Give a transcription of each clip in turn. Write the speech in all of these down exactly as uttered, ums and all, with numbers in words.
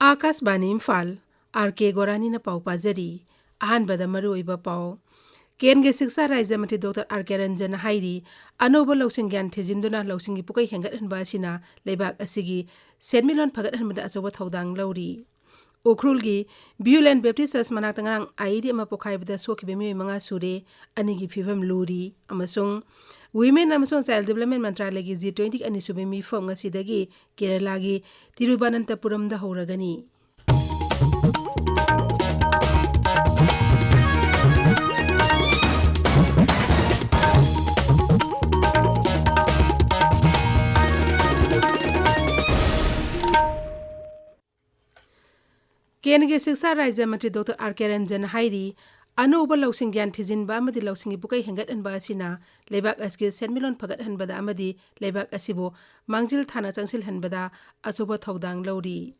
ꯑꯥꯀꯥꯁꯕꯥꯅꯤ Imphal, R ꯀꯦ ꯒꯣꯔꯥꯅꯤꯅ ꯄꯥꯎ ꯄꯥꯖꯔꯤ꯫ ꯑꯍꯥꯟꯕꯗ ꯃꯔꯨꯑꯣꯏꯕ ꯄꯥꯎ꯫ ꯀꯦꯟꯗ꯭ꯔꯒꯤ ꯁꯤꯛꯁꯥ ꯔꯥꯖ꯭ꯌ ꯃꯟꯇ꯭ꯔꯤ ꯗꯣꯛꯇꯔ ꯑꯥꯔ ꯀꯦ ꯔꯟꯖꯟꯅ ꯍꯥꯏꯔꯤ, ꯑꯅꯧꯕ ꯂꯧꯁꯤꯡ ꯒ꯭ꯌꯥꯟ ꯊꯤꯖꯤꯟꯗꯨꯅ ꯂꯧꯁꯤꯡꯒꯤ ꯄꯨꯀꯩ ꯍꯦꯟꯒꯠꯍꯟꯕ ꯑꯁꯤꯅ ꯂꯩꯕꯥꯛ ꯑꯁꯤꯒꯤ ꯁꯦꯟꯃꯤꯠꯂꯣꯟ ꯐꯒꯠꯍꯟꯕꯗ ꯑꯆꯧꯕ ꯊꯧꯗꯥꯡ ꯂꯧꯔꯤ꯫ ꯎꯈ꯭ꯔꯨꯜꯒꯤ ꯕ꯭ꯌꯨꯂꯦꯟ ꯕꯦꯞꯇꯤꯁ ꯆꯔꯆ ꯃꯅꯥꯛꯇ ꯉꯔꯥꯡ ꯑꯥꯏ ꯏ ꯗꯤ ꯑꯃ ꯄꯣꯈꯥꯏꯕꯗ ꯁꯣꯛꯈꯤꯕ ꯃꯤꯑꯣꯏ ꯃꯉꯥ ꯁꯨꯔꯦ, ꯑꯅꯤꯒꯤ ꯐꯤꯕꯝ ꯂꯨꯔꯤ꯫ ꯑꯃꯁꯨꯡ Women ꯑꯃꯁꯨꯡ Child Development ꯃꯟꯇ꯭ꯔꯥꯂꯌꯒꯤ ꯖꯤ ꯇ꯭ꯋꯦꯟꯇꯤ ꯑꯅꯤꯁꯨꯕ ꯃꯤꯐꯝ ꯉꯁꯤꯗꯒꯤ ꯀꯦꯔꯂꯥꯒꯤ ꯇꯤꯔꯨꯕꯅꯟꯇꯄꯨꯔꯝꯗ ꯍꯧꯔꯒꯅꯤ꯫ ꯀꯦꯟꯗ꯭ꯔꯒꯤ ꯁꯤꯛꯁꯥ ꯔꯥꯖ꯭ꯌ ꯃꯟꯇ꯭ꯔꯤ ꯗꯣꯛꯇꯔ ꯑꯥꯔ ꯀꯦ ꯔꯟꯖꯟ ꯍꯥꯏꯔꯤ, ꯑꯅꯧꯕ ꯂꯧꯁꯤꯡ ꯒ꯭ꯌꯥꯟ ꯊꯤꯖꯤꯟꯕ ꯑꯃꯗꯤ ꯂꯧꯁꯤꯡꯒꯤ ꯄꯨꯀꯩ ꯍꯦꯟꯒꯠꯍꯟꯕ ꯑꯁꯤꯅ ꯂꯩꯕꯥꯛ ꯑꯁꯤꯒꯤ ꯁꯦꯟꯃꯤꯠꯂꯣꯟ ꯐꯒꯠꯍꯟꯕꯗ ꯑꯃꯗꯤ ꯂꯩꯕꯥꯛ ꯑꯁꯤꯕꯨ ꯃꯥꯡꯖꯤꯜ ꯊꯥꯅ ꯆꯪꯁꯤꯜꯍꯟꯕꯗ ꯑꯆꯧꯕ ꯊꯧꯗꯥꯡ ꯂꯧꯔꯤ꯫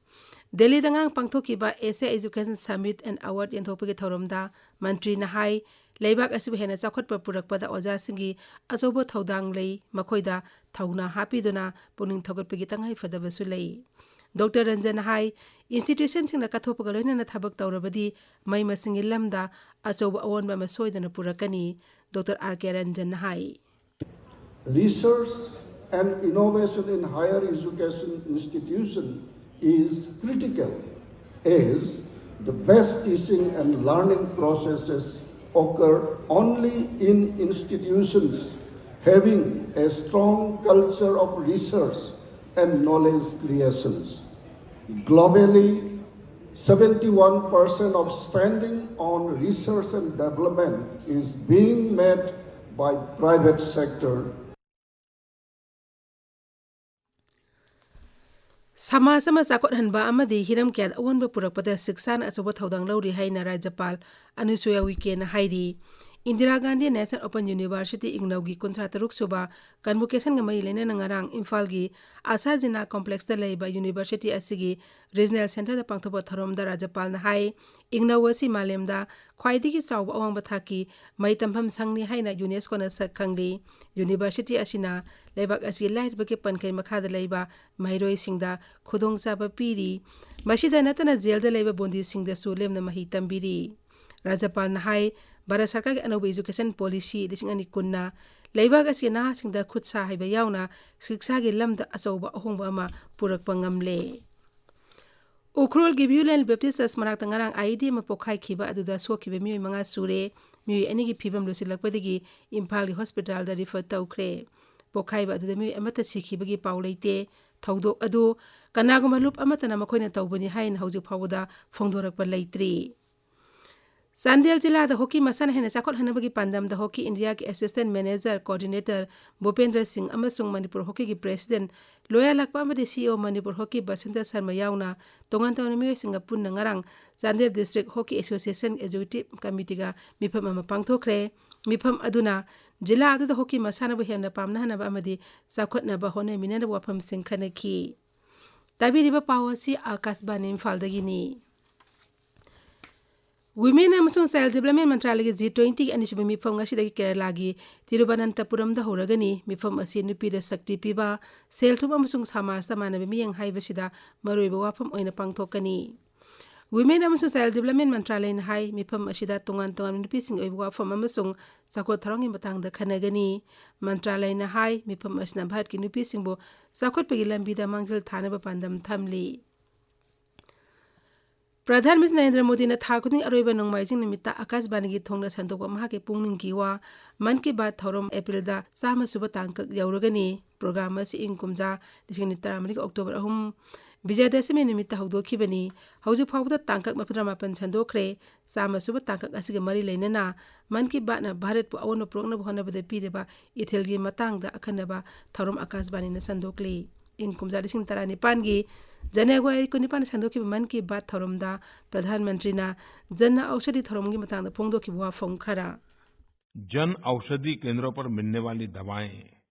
ꯗꯦꯜꯂꯤꯗ ꯉꯔꯥꯡ ꯄꯥꯡꯊꯣꯛꯈꯤꯕ Asia Education Summit and Award ꯌꯦꯟꯊꯣꯛꯄꯒꯤ ꯊꯧꯔꯝꯗ ꯃꯟꯇ꯭ꯔꯤꯅ ꯍꯥꯏ, ꯂꯩꯕꯥꯛ ꯑꯁꯤꯕꯨ ꯍꯦꯟꯅ ꯆꯥꯎꯈꯠꯄ ꯄꯨꯔꯛꯄꯗ ꯑꯣꯖꯥꯁꯤꯡꯒꯤ ꯑꯆꯧꯕ ꯊꯧꯗꯥꯡ ꯂꯩ, ꯃꯈꯣꯏꯗ ꯊꯧꯅꯥ ꯍꯥꯞꯄꯤꯗꯨꯅ ꯄꯨꯛꯅꯤꯡ ꯊꯧꯒꯠꯄꯒꯤ ꯇꯉꯥꯏꯐꯗꯕꯁꯨ ꯂꯩ꯫ ꯗꯣꯛꯇꯔ ꯔꯟꯖꯟꯅ ꯍꯥꯏ, ꯏꯟꯁꯇꯤꯇ꯭ꯌꯨꯁꯟꯁꯤꯡꯅ ꯀꯠꯊꯣꯛꯄꯒ ꯂꯣꯏꯅꯅ ꯊꯕꯛ ꯇꯧꯔꯕꯗꯤ ꯃꯍꯩ ꯃꯁꯤꯡꯒꯤ ꯂꯝꯗ ꯑꯆꯧꯕ ꯑꯑꯣꯟꯕ ꯑꯃ ꯁꯣꯏꯗꯅ ꯄꯨꯔꯛꯀꯅꯤ, ꯗꯣꯛꯇꯔ ꯑꯥꯔ ꯀꯦ ꯔꯟꯖꯟꯅ ꯍꯥꯏ꯫ Research and innovation in higher education institution is critical, as the best teaching and learning processes occur only in institutions having a strong culture of research and knowledge creations. Globally, seventy-one percent of spending on research and development is being made by private sector. ꯁꯃꯥꯖ ꯑꯃ ꯆꯥꯎꯈꯠꯍꯟꯕ ꯑꯃꯗꯤ ꯍꯤꯔꯝ ꯀꯌꯥꯗ ꯑꯑꯣꯟꯕ ꯄꯨꯔꯛꯄꯗ ꯁꯤꯛꯁꯥꯅ ꯑꯆꯧꯕ ꯊꯧꯗꯥꯡ ꯂꯧꯔꯤ ꯍꯥꯏꯅ ꯔꯥꯖ꯭ꯌꯄꯥꯜ ꯑꯅꯨꯁꯨꯌꯥ ꯎꯏꯀꯦꯅ ꯍꯥꯏꯔꯤ꯫ Indira Gandhi national open university ꯏꯪꯅꯧꯒꯤ ꯀꯨꯟꯊ꯭ꯔꯥ ꯇꯔꯨꯛ ꯁꯨꯕ ꯀꯟꯚꯣꯀꯦꯁꯟꯒ ꯃꯔꯤ ꯂꯩꯅꯅ ꯉꯔꯥꯡ ꯏꯝꯐꯥꯜꯒꯤ ꯑꯁꯥ ꯖꯤꯅꯥ ꯀꯣꯝꯄ꯭ꯂꯦꯛꯁꯇ ꯂꯩꯕ ꯌꯨꯅꯤꯚꯔꯁꯤꯇꯤ ꯑꯁꯤꯒꯤ ꯔꯤꯖꯅꯦꯜ ꯁꯦꯟꯇꯔꯗ ꯄꯥꯡꯊꯣꯛꯄ ꯊꯧꯔꯝꯗ ꯔꯥꯖ꯭ꯌꯄꯥꯜꯅ ꯍꯥꯏ, ꯏꯪꯅꯧ ꯑꯁꯤ ꯃꯥꯂꯦꯝꯗ ꯈ꯭ꯋꯥꯏꯗꯒꯤ ꯆꯥꯎꯕ ꯑꯋꯥꯡꯕ ꯊꯥꯛꯀꯤ ꯃꯍꯩ ꯇꯝꯐꯝ ꯁꯪꯅꯤ ꯍꯥꯏꯅ ꯌꯨꯅꯦꯁꯀꯣꯅ ꯁꯛ ꯈꯪꯂꯤ꯫ ꯌꯨꯅꯤꯚꯔꯁꯤꯇꯤ ꯑꯁꯤꯅ ꯂꯩꯕꯥꯛ ꯑꯁꯤꯒꯤ ꯂꯥꯏꯔꯕꯒꯤ ꯄꯟꯈꯩ ꯃꯈꯥꯗ ꯂꯩꯕ ꯃꯍꯩꯔꯣꯏꯁꯤꯡꯗ ꯈꯨꯗꯣꯡꯆꯥꯕ ꯄꯤꯔꯤ꯫ ꯃꯁꯤꯗ ꯅꯠꯇꯅ ꯖꯦꯜꯗ ꯂꯩꯕ ꯕꯣꯟꯗꯤꯁꯤꯡꯗꯁꯨ ꯂꯦꯝꯅ ꯃꯍꯩ ꯇꯝꯕꯤꯔꯤ꯫ ꯔꯥꯖ꯭ꯌꯄꯥꯜꯅ ꯍꯥꯏ, ꯚꯥꯔꯠ ꯁꯔꯀꯥꯔꯒꯤ ꯑꯅꯧꯕ ꯏꯖꯨꯀꯦꯁꯟ ꯄꯣꯂꯤꯁꯤ ꯂꯤꯁꯤꯡ ꯑꯅꯤ ꯀꯨꯟꯅ ꯂꯩꯕꯥꯛ ꯑꯁꯤꯒꯤ ꯅꯍꯥꯁꯤꯡꯗ ꯈꯨꯠ ꯁꯥ ꯍꯩꯕ ꯌꯥꯎꯅ ꯁꯤꯛꯁꯥꯒꯤ ꯂꯝꯗ ꯑꯆꯧꯕ ꯑꯍꯣꯡꯕ ꯑꯃ ꯄꯨꯔꯛꯄ ꯉꯝꯂꯦ꯫ ꯎꯈ꯭ꯔꯨꯜꯒꯤ ꯚ꯭ꯌꯨꯂꯦꯟ ꯕꯦꯞꯇꯤꯁ ꯆꯔꯆ ꯃꯅꯥꯛꯇ ꯉꯔꯥꯡ IED ꯑꯃ ꯄꯣꯈꯥꯏꯈꯤꯕ ꯑꯗꯨꯗ ꯁꯣꯛꯈꯤꯕ ꯃꯤꯑꯣꯏ ꯃꯉꯥ ꯁꯨꯔꯦ꯫ ꯃꯤꯑꯣꯏ ꯑꯅꯤꯒꯤ ꯐꯤꯕꯝ ꯂꯨꯁꯤꯜꯂꯛꯄꯗꯒꯤ ꯏꯝꯐꯥꯜꯒꯤ ꯍꯣꯁꯄꯤꯇꯥꯜꯗ ꯔꯤꯐꯔ ꯇꯧꯈ꯭ꯔꯦ꯫ ꯄꯣꯈꯥꯏꯕ ꯑꯗꯨꯗ ꯃꯤꯑꯣꯏ ꯑꯃꯠꯇ ꯁꯤꯈꯤꯕꯒꯤ ꯄꯥꯎ ꯂꯩꯇꯦ꯫ ꯊꯧꯗꯣꯛ ꯑꯗꯨ ꯀꯅꯥꯒꯨꯝꯕ ꯂꯨꯞ ꯑꯃꯠꯇꯅ ꯃꯈꯣꯏꯅ ꯇꯧꯕꯅꯤ ꯍꯥꯏꯅ ꯍꯧꯖꯤꯛ ꯐꯥꯎꯕꯗ ꯐꯣꯡꯗꯣꯔꯛꯄ ꯂꯩꯇ꯭ꯔꯤ꯫ ꯆꯥꯟꯗꯦꯜ ꯖꯤꯂꯥꯗ ꯍꯣꯀꯤ ꯃꯁꯥꯟꯅ ꯍꯦꯟꯅ ꯆꯥꯎꯈꯠꯍꯟꯅꯕꯒꯤ ꯄꯥꯟꯗꯝꯗ ꯍꯣꯀꯤ ꯏꯟꯗꯤꯌꯥꯒꯤ assistant manager coordinator Bhupendra Singh ꯑꯃꯁꯨꯡ ꯃꯅꯤꯄꯨꯔ ꯍꯣꯀꯤꯒꯤ ꯄ꯭ꯔꯦꯁꯤꯗꯦꯟꯠ ꯂꯣꯌꯥ ꯂꯥꯛꯄꯥꯝ ꯑꯃꯗꯤ CEO ꯃꯅꯤꯄꯨꯔ ꯍꯣꯀꯤ ꯕꯁꯟꯇ ꯁꯔꯃ ꯌꯥꯎꯅ ꯇꯣꯉꯥꯟ ꯇꯣꯉꯥꯟꯕ ꯃꯤꯑꯣꯏꯁꯤꯡꯒ ꯄꯨꯟꯅ ꯉꯔꯥꯡ Chandel district hockey association executive ꯀꯃꯤꯇꯤꯒ ꯃꯤꯐꯝ ꯑꯃ ꯄꯥꯡꯊꯣꯛꯈ꯭ꯔꯦ꯫ ꯃꯤꯐꯝ ꯑꯗꯨꯅ ꯖꯤꯂꯥ ꯑꯗꯨꯗ ꯍꯣꯀꯤ ꯃꯁꯥꯟꯅꯕꯨ ꯍꯦꯟꯅ ꯄꯥꯝꯅꯍꯟꯅꯕ ꯑꯃꯗꯤ ꯆꯥꯎꯈꯠꯅꯕ ꯍꯣꯠꯅꯃꯤꯟꯅꯅꯕ ꯋꯥꯐꯝꯁꯤꯡ ꯈꯟꯅꯈꯤ꯫ ꯇꯥꯕꯤꯔꯤꯕ ꯄꯥꯎ ꯑꯁꯤ ꯑꯥꯀꯥꯁꯕꯥꯅꯤ ꯏꯝꯐꯥꯜꯗꯒꯤꯅꯤ꯫ Women ꯑꯃꯁꯨꯡ Child Development ꯃꯟꯇ꯭ꯔꯥꯂꯌꯒꯤ G twenty ꯒꯤ ꯑꯅꯤꯁꯨꯕ ꯃꯤꯐꯝ ꯉꯁꯤꯗꯒꯤ ꯀꯦꯔꯂꯥꯒꯤ ꯇꯤꯔꯨꯕꯅꯟꯇꯄꯨꯔꯝꯗ ꯍꯧꯔꯒꯅꯤ꯫ ꯃꯤꯐꯝ ꯑꯁꯤ ꯅꯨꯄꯤꯗ ꯁꯛꯇꯤ ꯄꯤꯕ, ꯁꯦꯜ ꯊꯨꯝ ꯑꯃꯁꯨꯡ ꯁꯃꯥꯖꯇ ꯃꯥꯟꯅꯕ ꯃꯤꯠꯌꯦꯡ ꯍꯥꯏꯕꯁꯤꯗ ꯃꯔꯨꯑꯣꯏꯕ ꯋꯥꯐꯝ ꯑꯣꯏꯅ ꯄꯥꯡꯊꯣꯛꯀꯅꯤ꯫ Women ꯑꯃꯁꯨꯡ Child Development ꯃꯟꯇ꯭ꯔꯥꯂꯌꯅ ꯍꯥꯏ, ꯃꯤꯐꯝ ꯑꯁꯤꯗ ꯇꯣꯉꯥꯟ ꯇꯣꯉꯥꯟꯕ ꯅꯨꯄꯤꯁꯤꯡꯒꯤ ꯑꯣꯏꯕ ꯋꯥꯐꯝ ꯑꯃꯁꯨꯡ ꯆꯥꯎꯈꯠ ꯊꯧꯔꯥꯡꯒꯤ ꯃꯇꯥꯡꯗ ꯈꯟꯅꯒꯅꯤ꯫ ꯃꯟꯇ꯭ꯔꯥꯂꯌꯅ ꯍꯥꯏ, ꯃꯤꯐꯝ ꯑꯁꯤꯅ ꯚꯥꯔꯠꯀꯤ ꯅꯨꯄꯤꯁꯤꯡꯕꯨ ꯆꯥꯎꯈꯠꯄꯒꯤ ꯂꯝꯕꯤꯗ ꯃꯥꯡꯖꯤꯜ ꯊꯥꯅꯕ ꯄꯥꯟꯗꯝ ꯊꯝꯂꯤ꯫ ꯄ꯭ꯔꯙꯥꯟ ꯃꯟꯇ꯭ꯔꯤ ꯅꯔꯦꯟꯗ꯭ꯔ ꯃꯣꯗꯤꯅ ꯊꯥ ꯈꯨꯗꯤꯡꯒꯤ ꯑꯔꯣꯏꯕ ꯅꯣꯡꯃꯥꯏꯖꯤꯡ ꯅꯨꯃꯤꯠꯇ ꯑꯥꯀꯥꯁꯕꯥꯅꯤꯒꯤ ꯊꯣꯡꯗ ꯁꯟꯗꯣꯛꯄ ꯃꯍꯥꯛꯀꯤ ꯄꯨꯛꯅꯤꯡꯒꯤ ꯋꯥ ꯃꯟ ꯀꯤ ꯕꯥꯠ ꯊꯧꯔꯝ ꯑꯦꯄ꯭ꯔꯤꯜꯗ ꯆꯥꯝꯃ ꯁꯨꯕ ꯇꯥꯡꯀꯛ ꯌꯧꯔꯒꯅꯤ꯫ ꯄ꯭ꯔꯣꯒ꯭ꯔꯥꯝ ꯑꯁꯤ ꯏꯪ ꯀꯨꯝꯖꯥ ꯂꯤꯁꯤꯡ ꯑꯅꯤ ꯇꯔꯥꯃꯔꯤꯒꯤ ꯑꯣꯛꯇꯣꯕꯔ ꯑꯍꯨꯝ, ꯕꯤꯖꯌꯗꯁꯃꯤ ꯅꯨꯃꯤꯠꯇ ꯍꯧꯗꯣꯛꯈꯤꯕꯅꯤ꯫ ꯍꯧꯖꯤꯛ ꯐꯥꯎꯕꯗ ꯇꯥꯡꯀꯛ ꯃꯔꯤꯐꯨꯇꯔꯥꯃꯥꯄꯟ ꯁꯟꯗꯣꯛꯈ꯭ꯔꯦ꯫ ꯆꯥꯝꯃ ꯁꯨꯕ ꯇꯥꯡꯀꯛ ꯑꯁꯤꯒ ꯃꯔꯤ ꯂꯩꯅꯅ ꯃꯟ ꯀꯤ ꯕꯥꯠꯅ ꯚꯥꯔꯠꯄꯨ ꯑꯑꯣꯟꯕ ꯄꯨꯔꯛꯅꯕ ꯍꯣꯠꯅꯕꯗ ꯄꯤꯔꯤꯕ ꯏꯊꯤꯜꯒꯤ ꯃꯇꯥꯡꯗ ꯑꯈꯟꯅꯕ ꯊꯧꯔꯝ ꯑꯥꯀꯥꯁꯕꯥꯅꯤꯅ ꯁꯟꯗꯣꯛꯂꯤ꯫ ꯏꯪ ꯀꯨꯝꯖꯥ ꯂꯤꯁꯤꯡ ꯇꯔꯥꯅꯤꯄꯥꯟꯒꯤ ꯖꯅꯋꯥꯔꯤ ꯀꯨꯟꯅꯤꯄꯥꯟꯗ ꯁꯟꯗꯣꯛꯈꯤꯕ ꯃꯟ ꯀꯤ ꯕꯥꯠ ꯊꯧꯔꯝꯗ ꯄ꯭ꯔꯙꯥꯟ ꯃꯟꯇ꯭ꯔꯤꯅ ꯖꯟ ꯑꯧꯁꯥꯙꯤ ꯊꯧꯔꯝꯒꯤ ꯃꯇꯥꯡꯗ ꯐꯣꯡꯗꯣꯛꯈꯤꯕ ꯋꯥꯐꯝ ꯈꯔ꯫ जन औषधि केंद्रों पर मिलने वाली दवाएं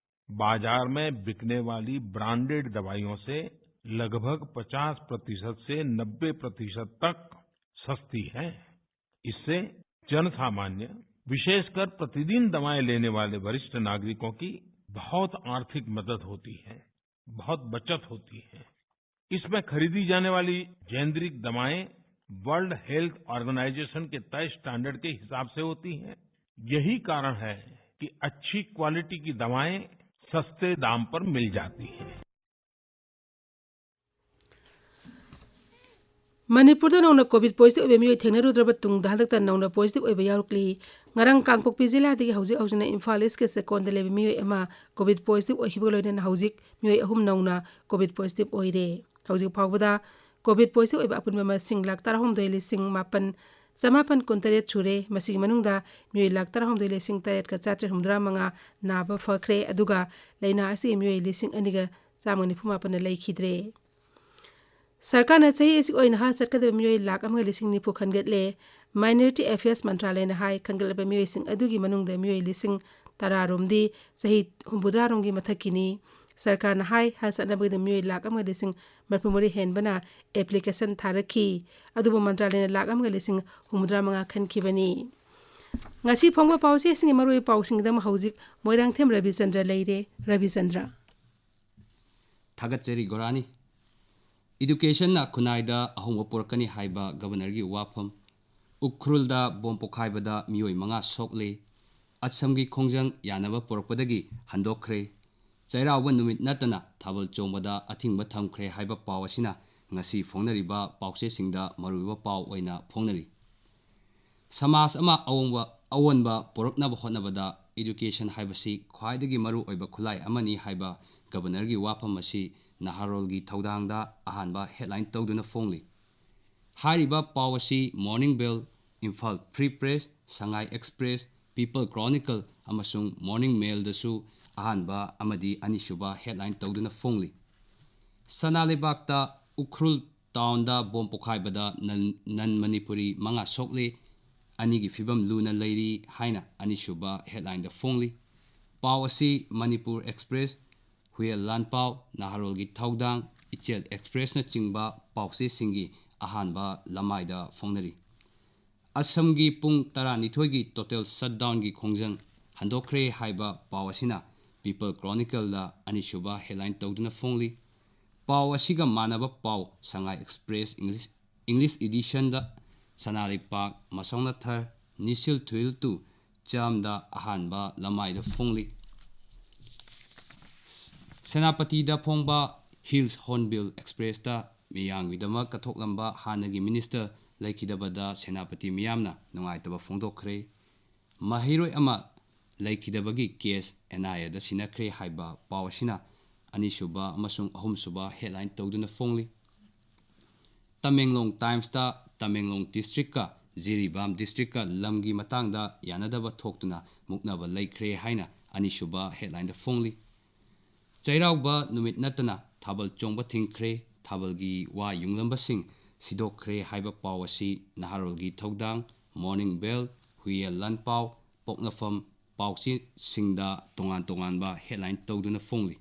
बाजार में बिकने वाली ब्रांडेड दवाइयों से लगभग पचास प्रतिशत से नब्बे प्रतिशत तक सस्ती हैं। इससे जनसामान्य, विशेषकर प्रतिदिन दवाएं लेने वाले वरिष्ठ नागरिकों की बहुत आर्थिक मदद होती है, बहुत बचत होती है। इसमें खरीदी जाने वाली जेनेरिक दवाएं वर्ल्ड हेल्थ ऑर्गेनाइजेशन के तय स्टैंडर्ड के हिसाब से होती हैं। यही कारण है कि अच्छी क्वालिटी की दवाएं सस्ते दाम पर मिल जाती हैं। ꯃꯅꯤꯄꯨꯔꯗ ꯅꯧꯅ ꯀꯣꯚꯤꯗ ꯄꯣꯖꯤꯇꯤꯚ ꯑꯣꯏꯕ ꯃꯤꯑꯣꯏ ꯊꯦꯡꯅꯔꯨꯗ꯭ꯔꯕ ꯇꯨꯡꯗ ꯍꯟꯗꯛꯇ ꯅꯧꯅ ꯄꯣꯖꯤꯇꯤꯚ ꯑꯣꯏꯕ ꯌꯥꯎꯔꯛꯂꯤ꯫ ꯉꯔꯥꯡ ꯀꯥꯡꯄꯣꯛꯄꯤ ꯖꯤꯂꯥꯗꯒꯤ ꯍꯧꯖꯤꯛ ꯍꯧꯖꯤꯛꯅ ꯏꯝꯐꯥꯜ ꯏꯁꯀꯤ ꯆꯦꯛꯀꯣꯟꯗ ꯂꯩꯕ ꯃꯤꯑꯣꯏ ꯑꯃ ꯀꯣꯚꯤꯗ ꯄꯣꯖꯤꯇꯤꯚ ꯑꯣꯏꯈꯤꯕꯒ ꯂꯣꯏꯅꯅ ꯍꯧꯖꯤꯛ ꯃꯤꯑꯣꯏ ꯑꯍꯨꯝ ꯅꯧꯅ ꯀꯣꯚꯤꯗ ꯄꯣꯖꯤꯇꯤꯚ ꯑꯣꯏꯔꯦ꯫ ꯍꯧꯖꯤꯛ ꯐꯥꯎꯕꯗ ꯀꯣꯚꯤꯗ ꯄꯣꯖꯤꯇꯤꯚ ꯑꯣꯏꯕ ꯑꯄꯨꯟꯕ ꯃꯁꯤꯡ ꯂꯥꯈ ꯇꯔꯥꯍꯨꯝꯗꯣꯏ ꯂꯤꯁꯤꯡ ꯃꯥꯄꯟ ꯆꯃꯥꯄꯟ ꯀꯨꯟꯇꯔꯦꯠ ꯁꯨꯔꯦ꯫ ꯃꯁꯤꯒꯤ ꯃꯅꯨꯡꯗ ꯃꯤꯑꯣꯏ ꯂꯥꯈ ꯇꯔꯥꯍꯨꯝꯗꯣꯏ ꯂꯤꯁꯤꯡ ꯇꯔꯦꯠꯀ ꯆꯥꯇ꯭ꯔꯦꯠ ꯍꯨꯝꯐꯨꯇꯔꯥ ꯃꯉꯥ ꯅꯥꯕ ꯐꯈ꯭ꯔꯦ, ꯑꯗꯨꯒ ꯂꯥꯏꯅꯥ ꯑꯁꯤꯒꯤ ꯃꯤꯑꯣꯏ ꯂꯤꯁꯤꯡ ꯑꯅꯤꯒ ꯆꯥꯝꯃ ꯅꯤꯐꯨ ꯃꯥꯄꯟꯅ ꯂꯩꯈꯤꯗ꯭ꯔꯦ꯫ ꯁꯔꯀꯥꯔꯅ ꯆꯍꯤ ꯑꯁꯤꯒꯤ ꯑꯣꯏꯅ ꯍꯖ ꯆꯠꯀꯗꯕ ꯃꯤꯑꯣꯏ ꯂꯥꯈ ꯑꯃꯒ ꯂꯤꯁꯤꯡ ꯅꯤꯐꯨ ꯈꯟꯒꯠꯂꯦ꯫ ꯃꯥꯏꯅꯣꯔꯤꯇꯤ ꯑꯦꯐꯤꯌꯔꯁ ꯃꯟꯇ꯭ꯔꯥꯂꯌꯅ ꯍꯥꯏ, ꯈꯟꯒꯠꯂꯕ ꯃꯤꯑꯣꯏꯁꯤꯡ ꯑꯗꯨꯒꯤ ꯃꯅꯨꯡꯗ ꯃꯤꯑꯣꯏ ꯂꯤꯁꯤꯡ ꯇꯔꯥꯔꯣꯝꯗꯤ ꯆꯍꯤ ꯍꯨꯝꯐꯨꯇꯔꯥꯔꯣꯝꯒꯤ ꯃꯊꯛꯀꯤꯅꯤ꯫ ꯁꯔꯀꯥꯔꯅ ꯍꯥꯏ, ꯍꯖ ꯆꯠꯅꯕꯒꯤꯗꯃꯛ ꯃꯤꯑꯣꯏ ꯂꯥꯈ ꯑꯃꯒ ꯂꯤꯁꯤꯡ ꯃꯔꯤꯐꯨ ꯃꯔꯤ ꯍꯦꯟꯕꯅ ꯑꯦꯄ꯭ꯂꯤꯀꯦꯁꯟ ꯊꯥꯔꯛꯈꯤ꯫ ꯑꯗꯨꯕꯨ ꯃꯟꯇ꯭ꯔꯥꯂꯌꯅ ꯂꯥꯈ ꯑꯃꯒ ꯂꯤꯁꯤꯡ ꯍꯨꯝꯐꯨꯇꯔꯥ ꯃꯉꯥ ꯈꯟꯈꯤꯕꯅꯤ꯫ ꯉꯁꯤ ꯐꯣꯡꯕ ꯄꯥꯎꯆꯦꯁꯤꯡꯒꯤ ꯃꯔꯨꯑꯣꯏꯕ ꯄꯥꯎꯁꯤꯡꯒꯤꯗꯃꯛ ꯍꯧꯖꯤꯛ ꯃꯣꯏꯔꯥꯡꯊꯦꯝ ꯔꯕꯤꯆꯟꯗ꯭ꯔ ꯂꯩꯔꯦ꯫ ꯔꯕꯤꯆꯟꯗ꯭ꯔ꯫ ꯊꯥꯒꯠꯆꯔꯤ ꯒꯣꯔꯥꯅꯤ꯫ ꯏꯗꯨꯀꯦꯁꯟꯅ ꯈꯨꯟꯅꯥꯏꯗ ꯑꯍꯣꯡꯕ ꯄꯨꯔꯛꯀꯅꯤ ꯍꯥꯏꯕ ꯒꯕꯔꯅꯔꯒꯤ ꯋꯥꯐꯝ꯫ ꯎꯈ꯭ꯔꯨꯜꯗ ꯕꯣꯝ ꯄꯣꯈꯥꯏꯕꯗ ꯃꯤꯑꯣꯏ ꯃꯉꯥ ꯁꯣꯛꯂꯦ꯫ ꯑꯁꯝꯒꯤ ꯈꯣꯡꯖꯪ ꯌꯥꯅꯕ ꯄꯨꯔꯛꯄꯗꯒꯤ ꯍꯟꯗꯣꯛꯈ꯭ꯔꯦ꯫ ꯆꯩꯔꯥꯎꯕ ꯅꯨꯃꯤꯠ ꯅꯠꯇꯅ ꯊꯥꯕꯜ ꯆꯣꯡꯕꯗ ꯑꯊꯤꯡꯕ ꯊꯝꯈ꯭ꯔꯦ ꯍꯥꯏꯕ ꯄꯥꯎ ꯑꯁꯤꯅ ꯉꯁꯤ ꯐꯣꯡꯅꯔꯤꯕ ꯄꯥꯎꯆꯦꯁꯤꯡꯗ ꯃꯔꯨꯑꯣꯏꯕ ꯄꯥꯎ ꯑꯣꯏꯅ ꯐꯣꯡꯅꯔꯤ꯫ ꯁꯃꯥꯖ ꯑꯃ ꯑꯑꯣꯡꯕ, ꯑꯑꯣꯟꯕ ꯄꯨꯔꯛꯅꯕ ꯍꯣꯠꯅꯕꯗ ꯏꯗꯨꯀꯦꯁꯟ ꯍꯥꯏꯕꯁꯤ ꯈ꯭ꯋꯥꯏꯗꯒꯤ ꯃꯔꯨ ꯑꯣꯏꯕ ꯈꯨꯠꯂꯥꯏ ꯑꯃꯅꯤ ꯍꯥꯏꯕ ꯒꯕꯔꯅꯔꯒꯤ ꯋꯥꯐꯝ ꯑꯁꯤ ꯅꯍꯥꯔꯣꯜꯒꯤ ꯊꯧꯗꯥꯡꯗ ꯑꯍꯥꯟꯕ ꯍꯦꯗꯂꯥꯏꯟ ꯇꯧꯗꯨꯅ ꯐꯣꯡꯂꯤ꯫ ꯍꯥꯏꯔꯤꯕ ꯄꯥꯎ ꯑꯁꯤ ꯃꯣꯔꯅꯤꯡ ꯕꯦꯜ, ꯏꯝꯐꯥꯜ ꯐ꯭ꯔꯤ ꯄ꯭ꯔꯦꯁ, ꯁꯉꯥꯏ ꯑꯦꯛꯁꯄ꯭ꯔꯦꯁ, ꯄꯤꯄꯜ ꯀ꯭ꯔꯣꯅꯤꯀꯜ ꯑꯃꯁꯨꯡ ꯃꯣꯔꯅꯤꯡ ꯃꯦꯜꯗꯁꯨ ꯑꯍꯥꯟꯕ ꯑꯃꯗꯤ ꯑꯅꯤꯁꯨꯕ ꯍꯦꯗꯂꯥꯏꯟ ꯇꯧꯗꯨꯅ ꯐꯣꯡꯂꯤ꯫ ꯁꯅꯥ ꯂꯩꯕꯥꯛꯇ ꯎꯈ꯭ꯔꯨꯜ ꯇꯥꯎꯟꯗ ꯕꯣꯝ ꯄꯣꯈꯥꯏꯕꯗ ꯅꯟ, ꯅꯟ ꯃꯅꯤꯄꯨꯔꯤ ꯃꯉꯥ ꯁꯣꯛꯂꯤ꯫ ꯑꯅꯤꯒꯤ ꯐꯤꯕꯝ ꯂꯨꯅ ꯂꯩꯔꯤ ꯍꯥꯏꯅ ꯑꯅꯤꯁꯨꯕ headlineꯗ ꯐꯣꯡꯂꯤ꯫ ꯄꯥꯎ ꯑꯁꯤ ꯃꯅꯤꯄꯨꯔ ꯑꯦꯛꯁꯄ꯭ꯔꯦꯁ, ꯍꯨꯌꯦꯜ ꯂꯥꯟꯄꯥꯎ, ꯅꯍꯥꯔꯣꯜꯒꯤ ꯊꯧꯗꯥꯡ, ꯏꯆꯦꯜ ꯑꯦꯛꯁꯄ꯭ꯔꯦꯁꯅꯆꯤꯡꯕ ꯄꯥꯎꯆꯦꯁꯤꯡꯒꯤ ꯑꯍꯥꯟꯕ ꯂꯃꯥꯏꯗ ꯐꯣꯡꯅꯔꯤ꯫ ꯑꯁꯝꯒꯤ ꯄꯨꯡ ꯇꯔꯥꯅꯤꯊꯣꯏꯒꯤ total shutdownꯒꯤ ꯈꯣꯡꯖꯪ ꯍꯟꯗꯣꯛꯈ꯭ꯔꯦ ꯍꯥꯏꯕ ꯄꯥꯎ ꯑꯁꯤꯅ People Chronicleꯗ ꯑꯅꯤꯁꯨꯕ headline ꯇꯧꯗꯨꯅ ꯐꯣꯡꯂꯤ꯫ ꯄꯥꯎ ꯑꯁꯤꯒ ꯃꯥꯟꯅꯕ ꯄꯥꯎ ꯁꯉꯥꯏ ꯑꯦꯛꯁꯄ꯭ꯔꯦꯁ English, English editionꯗ ꯁꯅꯥ ꯂꯩꯄꯥꯛ, ꯃꯁꯧꯅꯊꯔ, ꯅꯤꯁꯤꯜ ꯊꯨꯏꯜ ꯇꯨ ꯆꯥꯝꯗ ꯑꯍꯥꯟꯕ ꯂꯃꯥꯏꯗ ꯐꯣꯡꯂꯤ꯫ ꯁꯦꯅꯥꯄꯇꯤꯗ ꯐꯣꯡꯕ Hills Hornbill Expressꯇ ꯃꯤꯌꯥꯝꯒꯤꯗꯃꯛ ꯀꯠꯊꯣꯛꯂꯝꯕ ꯍꯥꯟꯅꯒꯤ ꯃꯤꯅꯤꯁꯇꯔ ꯂꯩꯈꯤꯗꯕꯗ ꯁꯦꯅꯥꯄꯇꯤ ꯃꯤꯌꯥꯝꯅ ꯅꯨꯡꯉꯥꯏꯇꯕ ꯐꯣꯡꯗꯣꯛꯈ꯭ꯔꯦ꯫ ꯃꯍꯩꯔꯣꯏ ꯑꯃ ꯂꯩꯈꯤꯗꯕꯒꯤ ꯀꯦꯁ ꯑꯦꯟ ꯑꯥꯏ ꯑꯦꯗ ꯁꯤꯟꯅꯈ꯭ꯔꯦ ꯍꯥꯏꯕ ꯄꯥꯎ ꯑꯁꯤꯅ ꯑꯅꯤꯁꯨꯕ ꯑꯃꯁꯨꯡ ꯑꯍꯨꯝꯁꯨꯕ headline ꯇꯧꯗꯨꯅ ꯐꯣꯡꯂꯤ꯫ ꯇꯃꯦꯡꯂꯣꯡ ꯇꯥꯏꯝꯁꯇ ꯇꯃꯦꯡꯂꯣꯡ ꯗꯤꯁꯇ꯭ꯔꯤꯛꯀ ꯖꯤꯔꯤꯕꯥꯝ ꯗꯤꯁꯇ꯭ꯔꯤꯛꯀ ꯂꯝꯒꯤ ꯃꯇꯥꯡꯗ ꯌꯥꯅꯗꯕ ꯊꯣꯛꯇꯨꯅ ꯃꯨꯛꯅꯕ ꯂꯩꯈ꯭ꯔꯦ ꯍꯥꯏꯅ ꯑꯅꯤꯁꯨꯕ headlineꯗ ꯐꯣꯡꯂꯤ꯫ ꯆꯩꯔꯥꯎꯕ ꯅꯨꯃꯤꯠ ꯅꯠꯇꯅ ꯊꯥꯕꯜ ꯆꯣꯡꯕ ꯊꯤꯡꯈ꯭ꯔꯦ꯫ ꯊꯥꯕꯜꯒꯤ ꯋꯥ ꯌꯨꯡꯂꯝꯕꯁꯤꯡ ꯁꯤꯗꯣꯛꯈ꯭ꯔꯦ ꯍꯥꯏꯕ ꯄꯥꯎ ꯑꯁꯤ ꯅꯍꯥꯔꯣꯜꯒꯤ ꯊꯧꯗꯥꯡ, Morning Bell, ꯍꯨꯏꯌꯦꯜ ꯂꯥꯟꯄꯥꯎ, ꯄꯣꯛꯅꯐꯝ ꯄꯥꯎꯆꯦꯁꯤꯡꯗ ꯇꯣꯉꯥꯟ ꯇꯣꯉꯥꯟꯕ headline ꯇꯧꯗꯨꯅ ꯐꯣꯡꯂꯤ꯫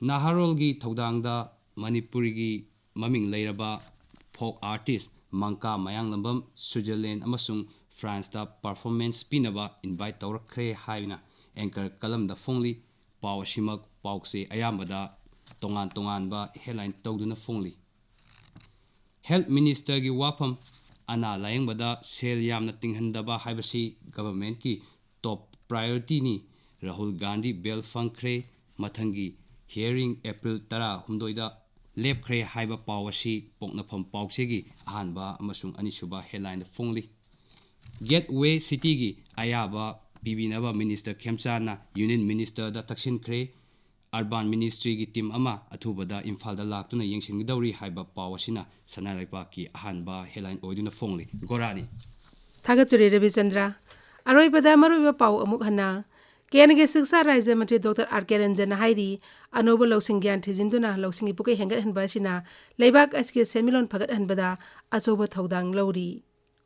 ꯅꯍꯥꯔꯣꯜꯒꯤ ꯊꯧꯗꯥꯡꯗ ꯃꯅꯤꯄꯨꯔꯒꯤ ꯃꯃꯤꯡ ꯂꯩꯔꯕ folk artist ꯃꯪꯀꯥ ꯃꯌꯥꯡꯂꯝꯕꯝ ꯁ꯭ꯋꯤꯖꯔꯂꯦꯟ ꯑꯃꯁꯨꯡ ꯐ꯭ꯔꯥꯟꯁꯇ performance ꯄꯤꯅꯕ invite ꯇꯧꯔꯛꯈ꯭ꯔꯦ ꯍꯥꯏꯅ anchor ꯀꯂꯝꯗ ꯐꯣꯡꯂꯤ꯫ ꯄꯥꯎ ꯑꯁꯤꯃꯛ ꯄꯥꯎꯆꯦ ꯑꯌꯥꯝꯕꯗ ꯇꯣꯉꯥꯟ ꯇꯣꯉꯥꯟꯕ headline ꯇꯧꯗꯨꯅ ꯐꯣꯡꯂꯤ꯫ Health Ministerꯒꯤ ꯋꯥꯐꯝ, ꯑꯅꯥ ꯂꯥꯌꯦꯡꯕꯗ ꯁꯦꯜ ꯌꯥꯝꯅ ꯇꯤꯡꯍꯟꯗꯕ ꯍꯥꯏꯕꯁꯤ governmentꯀꯤ top priorityꯅꯤ꯫ ꯔꯥꯍꯨꯜ ꯒꯥꯟꯙꯤ bail ꯐꯪꯈ꯭ꯔꯦ꯫ ꯃꯊꯪꯒꯤ hearing April ꯇꯔꯥꯍꯨꯝꯗꯣꯏꯗ ꯂꯦꯞꯈ꯭ꯔꯦ ꯍꯥꯏꯕ ꯄꯥꯎ ꯑꯁꯤ ꯄꯣꯛꯅꯐꯝ ꯄꯥꯎꯆꯦꯒꯤ ꯑꯍꯥꯟꯕ ꯑꯃꯁꯨꯡ ꯑꯅꯤꯁꯨꯕ headlineꯗ ꯐꯣꯡꯂꯤ꯫ Gateway Cityꯒꯤ ꯑꯌꯥꯕ ꯄꯤꯕꯤꯅꯕ Minister ꯈꯦꯝꯆꯥꯟꯅ Union Ministerꯗ ꯇꯛꯁꯤꯟꯈ꯭ꯔꯦ꯫ Urban Ministryꯒꯤ team ꯑꯃ ꯑꯊꯨꯕꯗ ꯏꯝꯐꯥꯜꯗ ꯂꯥꯛꯇꯨꯅ ꯌꯦꯡꯁꯤꯟꯒꯗꯧꯔꯤ ꯍꯥꯏꯕ ꯄꯥꯎ ꯑꯁꯤꯅ ꯁꯅꯥ ꯂꯩꯄꯥꯛꯀꯤ ꯑꯍꯥꯟꯕ headline ꯑꯣꯏꯗꯨꯅ ꯐꯣꯡꯂꯤ꯫ ꯒꯣꯔꯥꯅꯤ꯫ ꯊꯥꯒꯠꯆꯔꯤ ꯔꯕꯤꯆꯟꯗ꯭ꯔ꯫ ꯑꯔꯣꯏꯕꯗ ꯃꯔꯨꯑꯣꯏꯕ ꯄꯥꯎ ꯑꯃꯨꯛ ꯍꯟꯅ꯫ ꯀꯦꯟꯗ꯭ꯔꯒꯤ ꯁꯤꯛꯁꯥ ꯔꯥꯖ꯭ꯌ ꯃꯟꯇ꯭ꯔꯤ ꯗꯣꯛꯇꯔ ꯑꯥꯔ ꯀꯦ ꯔꯟꯖꯟꯅ ꯍꯥꯏꯔꯤ, ꯑꯅꯧꯕ ꯂꯧꯁꯤꯡ ꯒ꯭ꯌꯥꯟ ꯊꯤꯖꯤꯟꯗꯨꯅ ꯂꯧꯁꯤꯡꯒꯤ ꯄꯨꯛꯀꯩ ꯍꯦꯟꯒꯠꯍꯟꯕ ꯑꯁꯤꯅ ꯂꯩꯕꯥꯛ ꯑꯁꯤꯒꯤ ꯁꯦꯟꯃꯤꯠꯂꯣꯟ ꯐꯒꯠꯍꯟꯕꯗ ꯑꯆꯧꯕ ꯊꯧꯗꯥꯡ ꯂꯧꯔꯤ꯫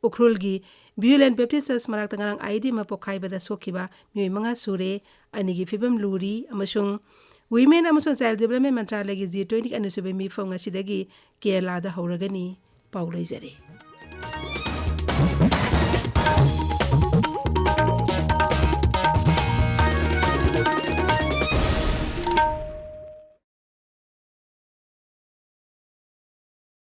ꯎꯈ꯭ꯔꯨꯜꯒꯤ ꯕꯤꯌꯨꯂꯦꯟ ꯕꯦꯞꯇꯤꯁ ꯆꯔꯆ ꯃꯅꯥꯛꯇ ꯉꯔꯥꯡ ꯑꯥꯏ ꯏ ꯗꯤ ꯑꯃ ꯄꯣꯈꯥꯏꯕꯗ ꯁꯣꯛꯈꯤꯕ ꯃꯤꯑꯣꯏ ꯃꯉꯥ ꯁꯨꯔꯦ꯫ ꯑꯅꯤꯒꯤ ꯐꯤꯕꯝ ꯂꯨꯔꯤ ꯑꯃꯁꯨꯡ Women ꯑꯃꯁꯨꯡ Child Development ꯃꯟꯇ꯭ꯔꯥꯂꯌꯒꯤ ꯖꯤ ꯇ꯭ꯋꯦꯟꯇꯤ ꯑꯅꯤꯁꯨꯕ ꯃꯤꯐꯝ ꯉꯁꯤꯗꯒꯤ ꯀꯦꯔꯂꯥꯗ ꯍꯧꯔꯒꯅꯤ꯫ ꯄꯥꯎ ꯂꯣꯏꯖꯔꯦ꯫